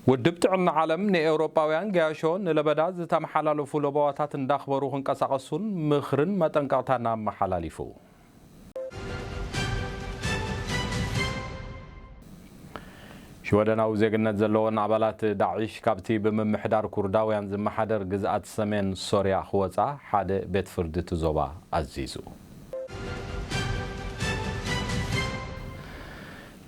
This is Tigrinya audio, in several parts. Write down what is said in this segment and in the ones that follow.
ውድብ ጥዕና ዓለም ንኤውሮጳውያን ገያሾ ንለበዳ ዝተመሓላለፉ ለበዋታት እንዳኽበሩ ክንቀሳቐሱን ምኽርን መጠንቀቕታን ኣመሓላሊፉ። ሽወደናዊ ዜግነት ዘለወን ኣባላት ዳዕሽ ካብቲ ብምምሕዳር ኩርዳውያን ዝመሓደር ግዝኣት ሰሜን ሶርያ ክወጻ ሓደ ቤት ፍርዲ እቲ ዞባ ኣዚዙ።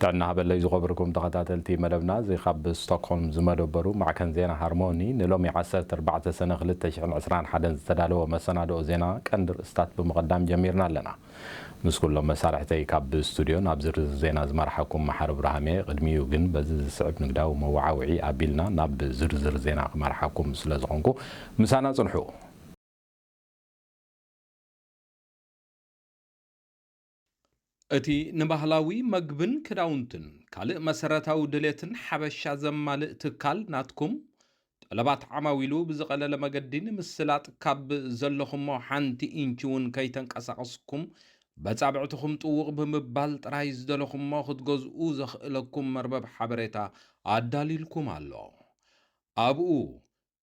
ጥዕና ሃበለይ ዝኸበርኩም ተኸታተልቲ መደብና፣ እዚ ካብ ስቶክሆልም ዝመደበሩ ማዕከን ዜና ሃርሞኒ ንሎሚ ዓሰርተ ኣርባዕተ ሰነ ክልተ ሽሕን ዕስራን ሓደን ዝተዳለወ መሰናድኦ ዜና ቀንዲ ርእስታት ብምቕዳም ጀሚርና ኣለና። ምስ ኩሎም መሳርሕተይ ካብ ስቱድዮ ናብ ዝርዝር ዜና ዝመርሓኩም መሓሪ ብርሃም እየ። ቅድሚኡ ግን በዚ ዝስዕብ ንግዳዊ መወዓውዒ ኣቢልና ናብ ዝርዝር ዜና ክመርሓኩም ስለ ዝኾንኩ ምሳና ጽንሑ። እቲ ንባህላዊ መግብን ክዳውንትን ካልእ መሰረታዊ ድሌትን ሓበሻ ዘማልእ ትካል ናትኩም ጠለባት ዓማዊሉ ብዝቐለለ መገዲ ንምስላጥ ካብ ዘለኹሞ ሓንቲ ኢንች እውን ከይተንቀሳቐስኩም በጻብዕትኹም ጥውቕ ብምባል ጥራይ ዝደለኹሞ ክትገዝኡ ዘኽእለኩም መርበብ ሓበሬታ ኣዳሊልኩም ኣሎ። ኣብኡ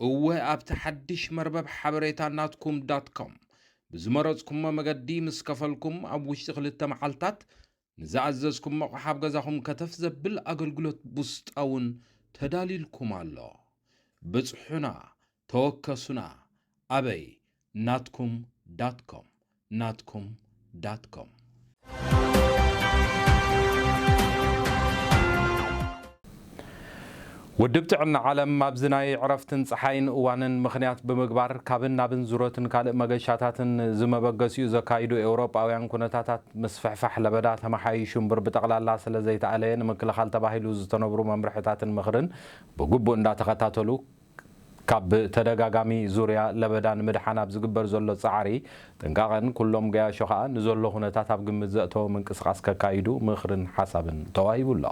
እወ ኣብቲ ሓድሽ መርበብ ሓበሬታ ናትኩም ዳት ኮም ብዝመረጽኩሞ መገዲ ምስ ከፈልኩም ኣብ ውሽጢ ክልተ መዓልታት ንዝኣዘዝኩሞ ኣቕሓ ኣብ ገዛኹም ከተፍ ዘብል ኣገልግሎት ቡስጣ እውን ተዳሊልኩም ኣሎ። ብጽሑና፣ ተወከሱና። ኣበይ? ናትኩም ዳት ኮም፣ ናትኩም ዳት ኮም። ውድብ ጥዕና ዓለም ኣብዚ ናይ ዕረፍትን ጸሓይን እዋንን ምኽንያት ብምግባር ካብን ናብን ዙረትን ካልእ መገሻታትን ዝመበገሲኡ ዘካይዱ ኤውሮጳውያን ኩነታታት ምስፍሕፋሕ ለበዳ ተመሓይሹ እምበር ብጠቕላላ ስለ ዘይተኣለየ ንምክልኻል ተባሂሉ ዝተነብሩ መምርሕታትን ምኽርን ብግቡእ እንዳተኸታተሉ ካብ ተደጋጋሚ ዙርያ ለበዳ ንምድሓን ኣብ ዝግበር ዘሎ ጻዕሪ ጥንቃቐን ኩሎም ገያሾ ከኣ ንዘሎ ኩነታት ኣብ ግምት ዘእተወ ምንቅስቓስ ከካይዱ ምኽርን ሓሳብን ተዋሂቡ ኣሎ።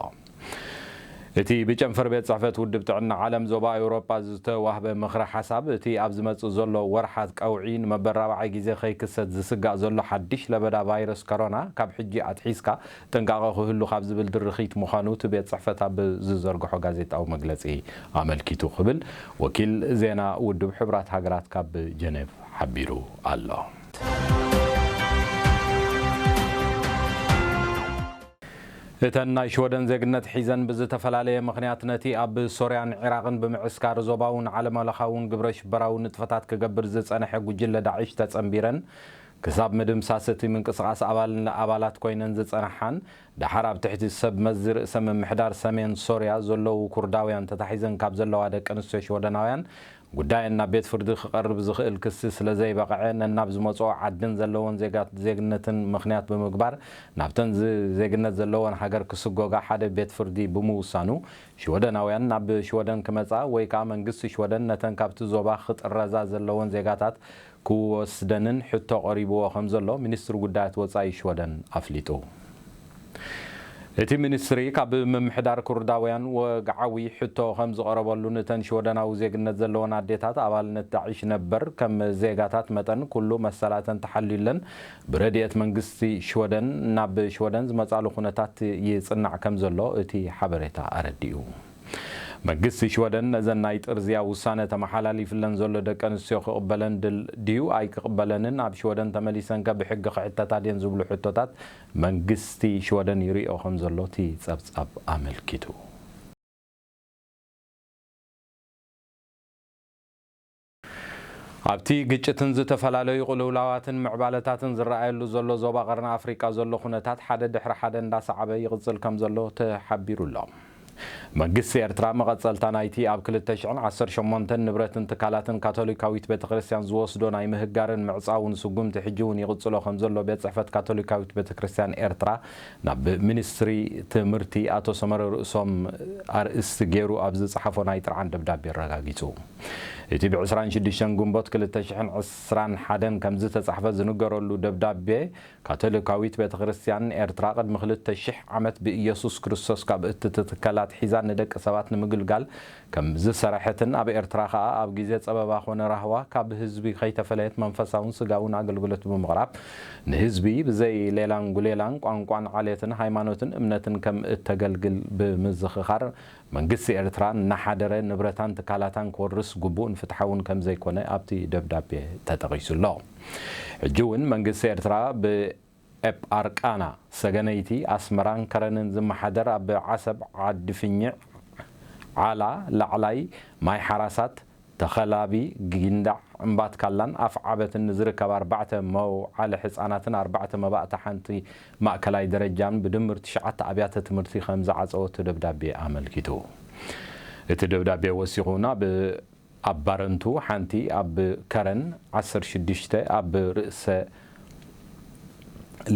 እቲ ብጨንፈር ቤት ጽሕፈት ውድብ ጥዕና ዓለም ዞባ ኤውሮጳ ዝተዋህበ ምኽረ ሓሳብ፣ እቲ ኣብ ዝመጽእ ዘሎ ወርሓት ቀውዒ ንመበል ራብዓይ ግዜ ከይክሰት ዝስጋእ ዘሎ ሓድሽ ለበዳ ቫይረስ ኮሮና ካብ ሕጂ ኣትሒዝካ ጥንቃቐ ክህሉ ካብ ዝብል ድርኺት ምዃኑ እቲ ቤት ጽሕፈት ኣብ ዝዘርግሖ ጋዜጣዊ መግለጺ ኣመልኪቱ ክብል ወኪል ዜና ውድብ ሕቡራት ሃገራት ካብ ጀኔቭ ሓቢሩ ኣሎ። እተን ናይ ሽወደን ዜግነት ሒዘን ብዝተፈላለየ ምኽንያት ነቲ ኣብ ሶርያን ዒራቕን ብምዕስካር ዞባውን ዓለምለኻውን ግብረ ሽበራዊ ንጥፈታት ክገብር ዝጸንሐ ጉጅለ ዳዕሽ ተጸንቢረን ክሳብ ምድምሳስ እቲ ምንቅስቓስ ኣባል-፣ ኣባላት ኮይነን ዝጸንሓን፣ ደሓር ኣብ ትሕቲ ሰብ መዚ ርእሰ ምምሕዳር ሰሜን ሶርያ ዘለዉ ኩርዳውያን ተታሒዘን ካብ ዘለዋ ደቂ ኣንስትዮ ሽወደናውያን፣ ጉዳየን ናብ ቤት ፍርዲ ክቐርብ ዝኽእል ክሲ ስለ ዘይበቕዐ፣ ነናብ ዝመጽኦ ዓድን ዘለወን ዜጋት-፣ ዜግነትን ምኽንያት ብምግባር፣ ናብተን ዝ-፣ ዜግነት ዘለወን ሃገር ክስጎጋ ሓደ ቤት ፍርዲ ብምውሳኑ፣ ሽወደናውያን ናብ ሽወደን ክመጻ ወይ ከኣ መንግስቲ ሽወደን ነተን ካብቲ ዞባ ክጥረዛ ዘለወን ዜጋታት ክወስደንን ሕቶ ቀሪብዎ ከም ዘሎ ሚኒስትሪ ጉዳያት ወጻኢ ሽወደን ኣፍሊጡ። እቲ ሚኒስትሪ ካብ ምምሕዳር ኩርዳውያን ወግዓዊ ሕቶ ከም ዝቐረበሉ፣ ነተን ሽወደናዊ ዜግነት ዘለወን ኣዴታት ኣባልነት ዳዕሽ ነበር ከም ዜጋታት መጠን ኩሉ መሰላተን ተሓልዩለን ብረድኤት መንግስቲ ሽወደን ናብ ሽወደን ዝመጻሉ ኩነታት ይጽናዕ ከም ዘሎ እቲ ሓበሬታ ኣረዲኡ። መንግስቲ ሽወደን ነዘን ናይ ጥርዝያ ውሳነ ተመሓላሊፍለን ዘሎ ደቂ ኣንስትዮ ክቕበለን ድል-፣ ድዩ ኣይክቕበለንን፣ ኣብ ሽወደን ተመሊሰንከ ብሕጊ ክሕተታ ድየን ዝብሉ ሕቶታት መንግስቲ ሽወደን ይርእዮ ከም ዘሎ እቲ ጸብጻብ ኣመልኪቱ። ኣብቲ ግጭትን ዝተፈላለዩ ቅልውላዋትን ምዕባለታትን ዝረኣየሉ ዘሎ ዞባ ቀርኒ ኣፍሪቃ ዘሎ ኩነታት ሓደ ድሕሪ ሓደ እንዳሰዓበ ይቕጽል ከም ዘሎ ተሓቢሩ ኣሎ። መንግስቲ ኤርትራ መቐጸልታ ናይቲ ኣብ ክልተ ሽሕን ዓሰርተ ሸሞንተን ንብረትን ትካላትን ካቶሊካዊት ቤተክርስትያን ዝወስዶ ናይ ምህጋርን ምዕጻውን ስጉምቲ ሕጂ እውን ይቕጽሎ ከም ዘሎ ቤት ጽሕፈት ካቶሊካዊት ቤተክርስትያን ኤርትራ ናብ ሚኒስትሪ ትምህርቲ ኣቶ ሰመረ ርእሶም ኣርእስቲ ገይሩ ኣብ ዝጸሓፎ ናይ ጥርዓን ደብዳቤ ኣረጋጊጹ። እቲ ብ ዕስራን ሽዱሽተን ግንቦት ክልተ ሽሕን ዕስራን ሓደን ከም ዝተጻሕፈ ዝንገረሉ ደብዳቤ፣ ካቶሊካዊት ቤተ ክርስቲያን ኤርትራ ቅድሚ ክልተ ሽሕ ዓመት ብኢየሱስ ክርስቶስ ካብ እትትከላት ሒዛ ንደቂ ሰባት ንምግልጋል ከም ዝሰረሐትን ኣብ ኤርትራ ከኣ ኣብ ግዜ ጸበባ ኮነ ራህዋ ካብ ህዝቢ ከይተፈለየት መንፈሳውን ስጋውን ኣገልግሎት ብምቕራብ ንህዝቢ ብዘይ ሌላን ጉሌላን ቋንቋን ዓሌትን ሃይማኖትን እምነትን ከም እተገልግል ብምዝኽኻር መንግስቲ ኤርትራ እናሓደረ ንብረታን ትካላታን ክወርስ ግቡእን ፍትሓውን ከም ዘይኮነ ኣብቲ ደብዳቤ ተጠቒሱ ኣሎ። ሕጂ እውን መንግስቲ ኤርትራ ብኤጳርቃና ሰገነይቲ ኣስመራን ከረንን ዝመሓደር ኣብ ዓሰብ ዓዲ ፍኝዕ ዓላ ላዕላይ ማይ ሓራሳት ተኸላቢ ጊንዳዕ እምባትካላን ኣፍ ዓበትን ንዝርከባ ኣርባዕተ መውዓሊ ሕጻናትን ኣርባዕተ መባእታ ሓንቲ ማእከላይ ደረጃን ብድምር ትሽዓተ ኣብያተ ትምህርቲ ከም ዝዓጸወ እቲ ደብዳቤ ኣመልኪቱ። እቲ ደብዳቤ ወሲኹ ናብ ኣብ ባረንቱ ሓንቲ ኣብ ከረን ዓሰርተ ሽዱሽተ ኣብ ርእሰ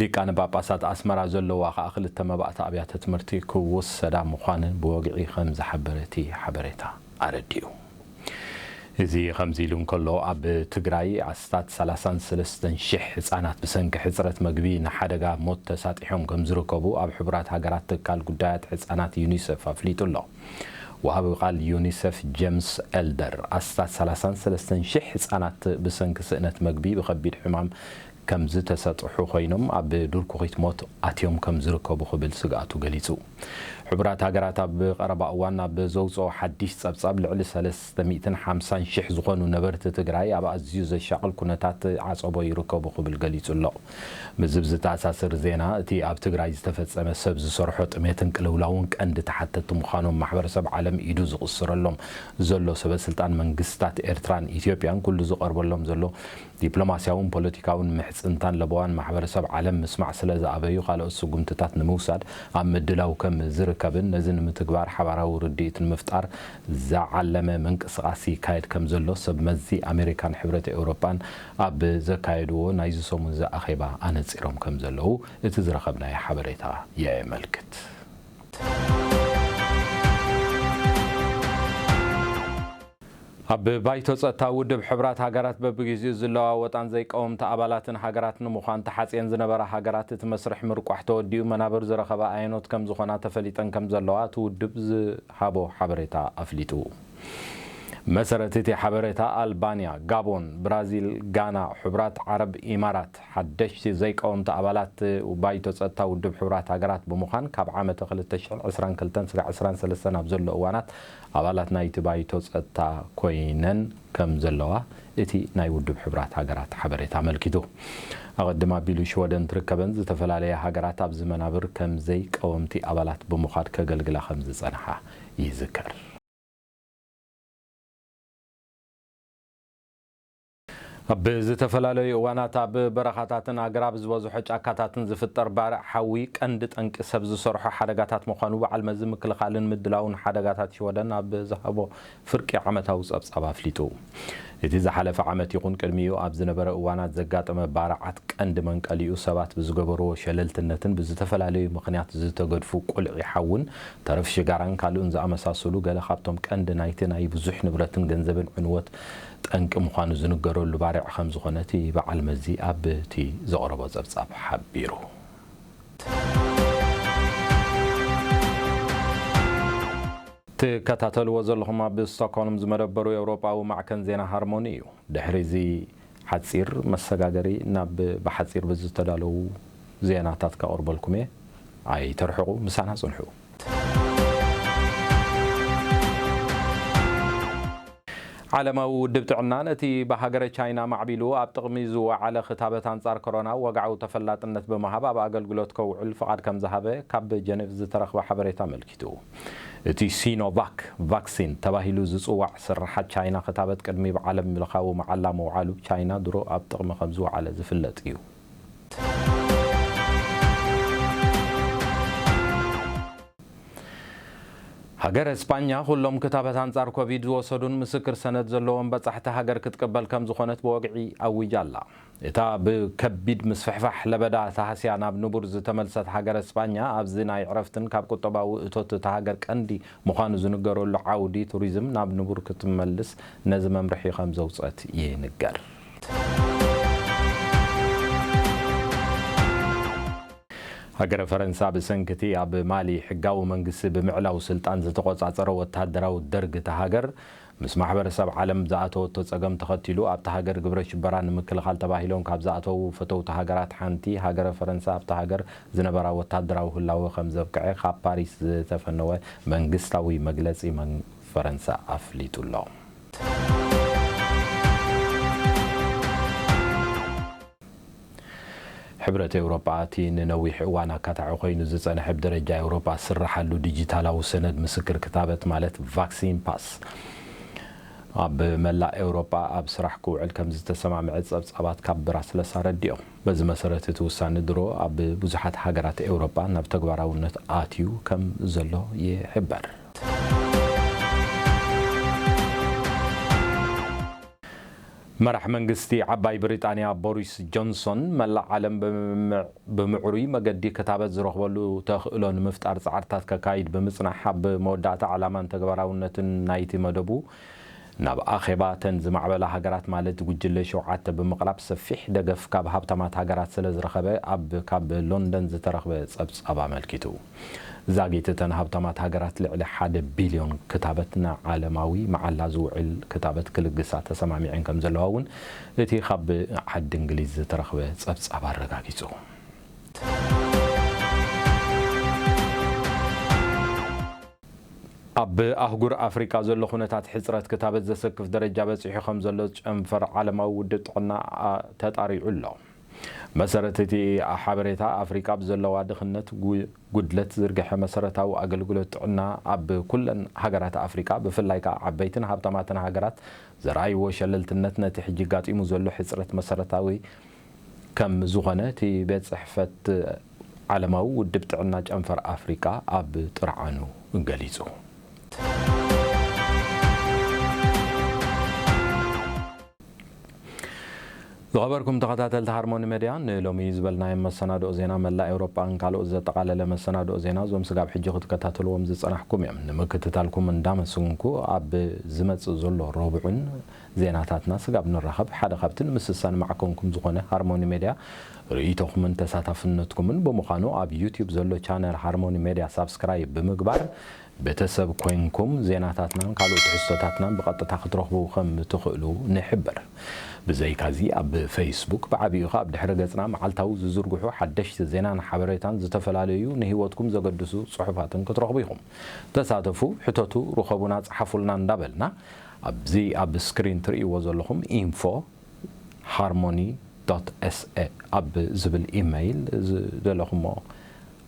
ሊቃነ ጳጳሳት ኣስመራ ዘለዋ ከኣ ክልተ መባእታ ኣብያተ ትምህርቲ ክውሰዳ ምዃነን ብወግዒ ከም ዝሓበረ እቲ ሓበሬታ ኣረዲኡ። እዚ ከምዚ ኢሉ እንከሎ ኣብ ትግራይ ኣስታት ሰላሳን ሰለስተን ሽሕ ህጻናት ብሰንኪ ሕጽረት መግቢ ንሓደጋ ሞት ተሳጢሖም ከም ዝርከቡ ኣብ ሕቡራት ሃገራት ትካል ጉዳያት ህጻናት ዩኒሰፍ ኣፍሊጡ ኣሎ። ወሃቢ ቃል ዩኒሰፍ ጀምስ ኤልደር ኣስታት ሰላሳን ሰለስተን ሽሕ ህጻናት ብሰንኪ ስእነት መግቢ ብኸቢድ ሕማም ከም ዝተሰጥሑ ኮይኖም ኣብ ዱር ኩኺት ሞት ኣትዮም ከም ዝርከቡ ክብል ስግኣቱ ገሊጹ። ሕቡራት ሃገራት ኣብ ቀረባ እዋን ኣብ ዘውጽኦ ሓድሽ ጸብጻብ ልዕሊ ሰለስተ ሚእትን ሓምሳን ሽሕ ዝኾኑ ነበርቲ ትግራይ ኣብ ኣዝዩ ዘሻቕል ኩነታት ዓጸቦ ይርከቡ ክብል ገሊጹ ኣሎ። ምስዚ ብዝተኣሳሰር ዜና፣ እቲ ኣብ ትግራይ ዝተፈጸመ ሰብ ዝሰርሖ ጥሜትን ቅልውላውን ቀንዲ ተሓተትቲ ምዃኖም ማሕበረሰብ ዓለም ኢዱ ዝቕስረሎም ዘሎ ሰበ ስልጣን መንግስታት ኤርትራን ኢትዮጵያን ኩሉ ዝቐርበሎም ዘሎ ዲፕሎማስያውን ፖለቲካውን ምሕጽንታን ለበዋን ማሕበረሰብ ዓለም ምስማዕ ስለ ዝኣበዩ ካልኦት ስጉምትታት ንምውሳድ ኣብ ምድላው ከም ዝርከብን ነዚ ንምትግባር ሓባራዊ ርድኢት ንምፍጣር ዝዓለመ ምንቅስቓስ ይካየድ ከም ዘሎ ሰብ መዚ ኣሜሪካን ሕብረት ኤውሮጳን ኣብ ዘካየድዎ ናይዚ ሰሙን እዚ ኣኼባ ኣነጺሮም ከም ዘለዉ እቲ ዝረኸብናዮ ሓበሬታ የመልክት። ኣብ ባይቶ ጸጥታ ውድብ ሕቡራት ሃገራት በብግዜኡ ዝለዋወጣን ዘይቀወምቲ ኣባላትን ሃገራት ንምዃን ተሓጽየን ዝነበራ ሃገራት እቲ መስርሕ ምርቋሕ ተወዲኡ መናብር ዝረኸባ ኣየኖት ከም ዝኾና ተፈሊጠን ከም ዘለዋ እቲ ውድብ ዝሃቦ ሓበሬታ ኣፍሊጡ። መሰረት እቲ ሓበሬታ ኣልባንያ፣ ጋቦን፣ ብራዚል፣ ጋና፣ ሕቡራት ዓረብ ኢማራት፣ ሓደሽቲ ዘይቀወምቲ ኣባላት ባይቶ ጸጥታ ውድብ ሕቡራት ሃገራት ብምዃን ካብ ዓመተ ክልተ ሽሕን ዕስራን ክልተን ስጋዕ ዕስራን ሰለስተን ኣብ ዘሎ እዋናት ኣባላት ናይቲ ባይቶ ጸጥታ ኮይነን ከም ዘለዋ እቲ ናይ ውድብ ሕቡራት ሃገራት ሓበሬታ ኣመልኪቱ። ኣቐድም ኣቢሉ ሽወደን ትርከበን ዝተፈላለያ ሃገራት ኣብዚ መናብር ከም ዘይቀወምቲ ኣባላት ብምዃድ ከገልግላ ከም ዝጸንሓ ይዝከር። ኣብ ዝተፈላለዩ እዋናት ኣብ በረኻታትን ኣግራብ ዝበዝሖ ጫካታትን ዝፍጠር ባርዕ ሓዊ ቀንዲ ጠንቂ ሰብ ዝሰርሖ ሓደጋታት ምዃኑ በዓል መዚ ምክልኻልን ምድላውን ሓደጋታት ሽወደን ኣብ ዝሃቦ ፍርቂ ዓመታዊ ጸብጻብ ኣፍሊጡ። እቲ ዝሓለፈ ዓመት ይኹን ቅድሚኡ ኣብ ዝነበረ እዋናት ዘጋጠመ ባርዓት ቀንዲ መንቀሊኡ ሰባት ብዝገበርዎ ሸለልትነትን ብዝተፈላለዩ ምኽንያት ዝተገድፉ ቁልዒ ሓውን ተረፍ ሽጋራን ካልኡን ዝኣመሳሰሉ ገለ ካብቶም ቀንዲ ናይቲ ናይ ብዙሕ ንብረትን ገንዘብን ዕንወት ጠንቂ ምዃኑ ዝንገረሉ ባርዕ ከም ዝኾነ እቲ በዓል መዚ ኣብቲ ዘቕረቦ ጸብጻብ ሓቢሩ። ትከታተልዎ ዘለኹም ኣብ ስቶክሆልም ዝመደበሩ ኤውሮጳዊ ማዕከን ዜና ሃርሞኒ እዩ። ድሕሪ እዚ ሓጺር መሰጋገሪ ናብ ብሓጺር ብዝተዳለዉ ዜናታት ከቕርበልኩም እየ። ኣይተርሕቑ፣ ምሳና ጽንሑ። ዓለማዊ ውድብ ጥዕና ነቲ ብሃገረ ቻይና ማዕቢሉ ኣብ ጥቕሚ ዝወዓለ ክታበት ኣንጻር ኮሮና ወግዓዊ ተፈላጥነት ብምሃብ ኣብ ኣገልግሎት ከውዕል ፍቓድ ከም ዝሃበ ካብ ጀኔቭ ዝተረኽበ ሓበሬታ ኣመልኪቱ። እቲ ሲኖቫክ ቫክሲን ተባሂሉ ዝጽዋዕ ስርሓት ቻይና ክታበት ቅድሚ ብዓለም ምልካዊ መዓላ ምውዓሉ ቻይና ድሮ ኣብ ጥቕሚ ከም ዝወዓለ ዝፍለጥ እዩ። ሃገረ ስጳኛ ኩሎም ክታበት ኣንጻር ኮቪድ ዝወሰዱን ምስክር ሰነድ ዘለዎም በጻሕቲ ሃገር ክትቅበል ከም ዝኾነት ብወግዒ ኣዊጃ ኣላ። እታ ብከቢድ ምስፍሕፋሕ ለበዳ ተሃስያ ናብ ንቡር ዝተመልሰት ሃገረ ስጳኛ፣ ኣብዚ ናይ ዕረፍትን ካብ ቁጠባዊ እቶት እታ ሃገር ቀንዲ ምዃኑ ዝንገረሉ ዓውዲ ቱሪዝም ናብ ንቡር ክትመልስ ነዚ መምርሒ ከም ዘውጸት ይንገር። ሃገረ ፈረንሳ ብሰንኪ እቲ ኣብ ማሊ ሕጋዊ መንግስቲ ብምዕላው ስልጣን ዝተቖጻጸረ ወተሃደራዊ ደርግ እታ ሃገር፣ ምስ ማሕበረሰብ ዓለም ዝኣተወቶ ጸገም ተኸቲሉ፣ ኣብታ ሃገር ግብረ ሽበራ ንምክልኻል ተባሂሎም ካብ ዝኣተዉ ፈተውቲ ሃገራት ሓንቲ ሃገረ ፈረንሳ፣ ኣብታ ሃገር ዝነበራ ወተሃደራዊ ህላወ ከም ዘብቅዐ ካብ ፓሪስ ዝተፈነወ መንግስታዊ መግለጺ መን-፣ ፈረንሳ ኣፍሊጡ ኣሎ። ሕብረት ኤውሮጳ፣ እቲ ንነዊሕ እዋን ኣካታዒ ኮይኑ ዝጸንሐ ብደረጃ ኤውሮጳ ዝስርሓሉ ዲጂታላዊ ሰነድ ምስክር ክታበት፣ ማለት ቫክሲን ፓስ፣ ኣብ መላእ ኤውሮጳ ኣብ ስራሕ ክውዕል ከም ዝተሰማምዐ ጸብጻባት ካብ ብራስለስ ኣረዲኦም። በዚ መሰረት፣ እቲ ውሳነ ድሮ ኣብ ብዙሓት ሃገራት ኤውሮጳ ናብ ተግባራውነት ኣትዩ ከም ዘሎ ይሕበር። መራሕ መንግስቲ ዓባይ ብሪጣንያ ቦሪስ ጆንሶን፣ መላእ ዓለም ብምዕ-፣ ብምዕሩይ መገዲ ክታበት ዝረኽበሉ ተኽእሎ ንምፍጣር ጻዕርታት ከካይድ ብምጽናሕ፣ ኣብ መወዳእታ ዕላማን ተግባራውነትን ናይቲ መደቡ ናብ ኣኼባ እተን ዝማዕበላ ሃገራት፣ ማለት ጉጅለ ሸውዓተ፣ ብምቕራብ፣ ሰፊሕ ደገፍ ካብ ሃብታማት ሃገራት ስለ ዝረኸበ፣ ኣብ፣ ካብ ሎንደን ዝተረኽበ ጸብጻብ ኣመልኪቱ። ዛጊት እተን ሃብታማት ሃገራት ልዕሊ ሓደ ቢልዮን ክታበት ንዓለማዊ መዓላ ዝውዕል ክታበት ክልግሳ ተሰማሚዐን ከም ዘለዋ እውን እቲ ካብ ዓዲ እንግሊዝ ዝተረኽበ ጸብጻብ ኣረጋጊጹ። ኣብ ኣህጉር ኣፍሪቃ ዘሎ ኩነታት ሕጽረት ክታበት ዘሰክፍ ደረጃ በጺሑ ከም ዘሎ ጨንፈር ዓለማዊ ውድብ ጥዕና፣ ኣ፣ ተጣሪዑ ኣሎ። መሰረት እቲ ሓበሬታ፣ ኣፍሪቃ ብዘለዋ ድኽነት፣ ጉ-፣ ጉድለት ዝርግሐ መሰረታዊ ኣገልግሎት ጥዕና ኣብ ኩለን ሃገራት ኣፍሪቃ፣ ብፍላይ ከኣ ዓበይትን ሃብታማትን ሃገራት ዘርኣይዎ ሸለልትነት ነቲ ሕጂ ጋጢሙ ዘሎ ሕጽረት መሰረታዊ ከም ዝኾነ እቲ ቤት ጽሕፈት ዓለማዊ ውድብ ጥዕና ጨንፈር ኣፍሪቃ ኣብ ጥርዓኑ ገሊጹ። ዝኸበርኩም ተኸታተልቲ ሃርሞኒ ሜድያ፣ ንሎሚ ዝበልናዮም መሰናድኦ ዜና መላእ ኤውሮጳን ካልኦት ዘጠቓለለ መሰናድኦ ዜና፣ እዞም ስጋብ ሕጂ ክትከታተልዎም ዝጸናሕኩም እዮም። ንምክትታልኩም እንዳመስግንኩ፣ ኣብ ዝመጽእ ዘሎ ረቡዕን ዜናታትና ስጋብ ንራኸብ፣ ሓደ ካብቲ ንምስሳን ማዕከንኩም ዝኾነ ሃርሞኒ ሜድያ ርእይቶኹምን ተሳታፍነትኩምን ብምዃኑ፣ ኣብ ዩትዩብ ዘሎ ቻነል ሃርሞኒ ሜድያ ሳብስክራይብ ብምግባር ቤተሰብ ኮይንኩም ዜናታትናን ካልኦት ትሕዝቶታትናን ብቐጥታ ክትረኽቡ ከም ትኽእሉ ንሕብር። ብዘይካዚ፣ ኣብ ፌስቡክ፣ ብዓቢኡ ኸኣ ኣብ ድሕረ ገጽና፣ መዓልታዊ ዝዝርግሑ ሓደሽቲ ዜናን ሓበሬታን፣ ዝተፈላለዩ ንህይወትኩም ዘገድሱ ጽሑፋትን ክትረኽቡ ኢኹም። ተሳተፉ፣ ሕተቱ፣ ርኸቡና፣ ጸሓፉልና እንዳበልና፣ ኣብዚ ኣብ ስክሪን ትርእይዎ ዘለኹም ኢንፎ ሃርሞኒ ዶት ኤስ ኤ ኣብ ዝብል ኢመይል ዝደለኹሞ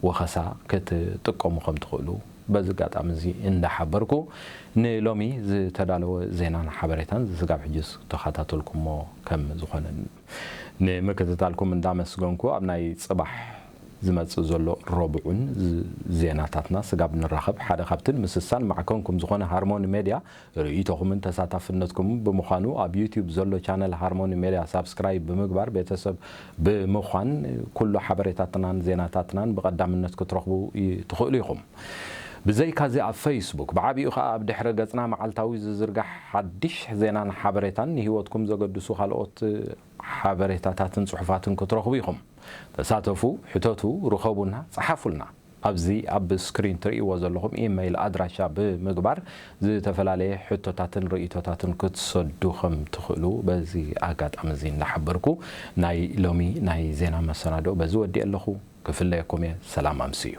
ወኸሳ ክትጥቀሙ ከም ትኽእሉ በዚ ኣጋጣሚ እዚ እንዳሓበርኩ፣ ንሎሚ ዝተዳለወ ዜናን ሓበሬታን ስጋብ ሕጂ ዝተኸታተልኩሞ ከም ዝኾነ ንምክትታልኩም እንዳመስገንኩ፣ ኣብ ናይ ጽባሕ ዝመጽእ ዘሎ ረቡዕን ዝ-፣ ዜናታትና ስጋብ ንራኸብ፣ ሓደ ካብትን ምስሳን ማዕከንኩም ዝኾነ ሃርሞኒ ሜድያ ርእይቶኹምን ተሳታፍነትኩምን ብምዃኑ፣ ኣብ ዩትዩብ ዘሎ ቻነል ሃርሞኒ ሜድያ ሳብስክራይብ ብምግባር ቤተሰብ ብምዃን፣ ኩሉ ሓበሬታትናን ዜናታትናን ብቐዳምነት ክትረኽቡ ይ-፣ ትኽእሉ ኢኹም። ብዘይካዚ፣ ኣብ ፌስቡክ፣ ብዓቢኡ ኸኣ ኣብ ድሕረ ገጽና፣ መዓልታዊ ዝዝርጋሕ ሓድሽ ዜናን ሓበሬታን፣ ንህይወትኩም ዘገድሱ ካልኦት ሓበሬታታትን ጽሑፋትን ክትረኽቡ ኢኹም። ተሳተፉ፣ ሕተቱ፣ ርኸቡና፣ ጸሓፉልና። ኣብዚ ኣብ ስክሪን ትርእይዎ ዘለኹም ኢመይል ኣድራሻ ብምግባር ዝተፈላለየ ሕቶታትን ርእይቶታትን ክትሰዱ ከም ትኽእሉ በዚ ኣጋጣሚ እዚ እናሓበርኩ፣ ናይ ሎሚ ናይ ዜና መሰናድኦ በዚ ወዲኤ ኣለኹ። ክፍለየኩም እየ። ሰላም ኣምስዩ።